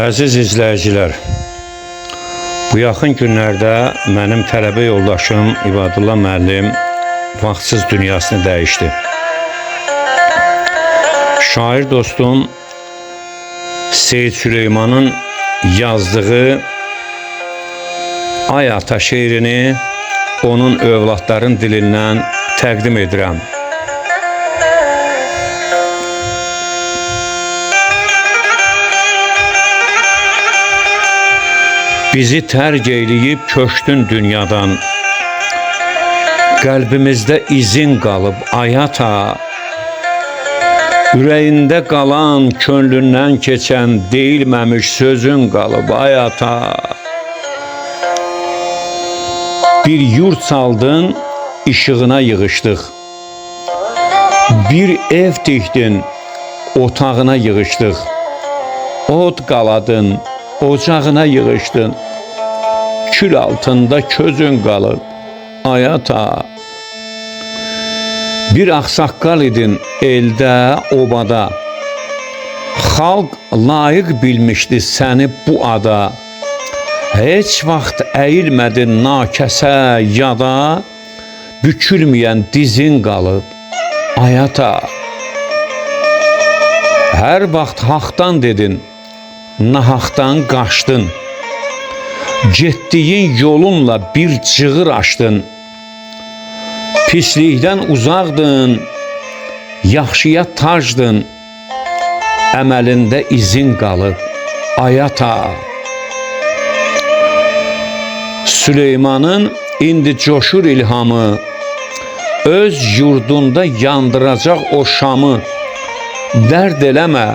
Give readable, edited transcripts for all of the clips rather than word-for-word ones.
Əziz izləyicilər, bu yaxın günlərdə mənim tələbə yoldaşım İbadullah müəllim vaxtsız dünyasını dəyişdi. Şair dostum Seyid Süleymanın yazdığı Ay Ata şeirini onun övladların dilindən təqdim edirəm. Bizi tərk eyləyib köçdün dünyadan. Qəlbimizdə izin qalıb ay ata. Ürəyində qalan, könlündən keçən deyilməmiş sözün qalıb ay ata. Bir yurt saldın, işığına yığışdıq. Bir ev tikdin, otağına yığışdıq. Od qaladın, ocağına yığışdın. Kül altında közün qalıb, ay ata. Bir ağsaqqal idin eldə, obada. Xalq layiq bilmişdi səni bu ada. Heç vaxt əyilmədin nakəsə yada, bükülməyən dizin qalıb, ay ata. Hər vaxt haqdan dedin, nahaqdan qaçdın. Getdiyin yolunla bir cığır açdın. Pislikdən uzaqdın, yaxşıya tacdın. Əməlində izin qalıb, ay ata. Süleymanın indi coşur ilhamı, öz yurdunda yandıracaq o şamı. Dərd eləmə,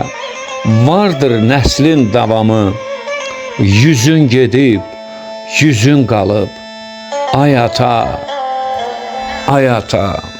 vardır nəslin davamı. Yüzün gedib, yüzün qalıb. Ay ata, ay ata.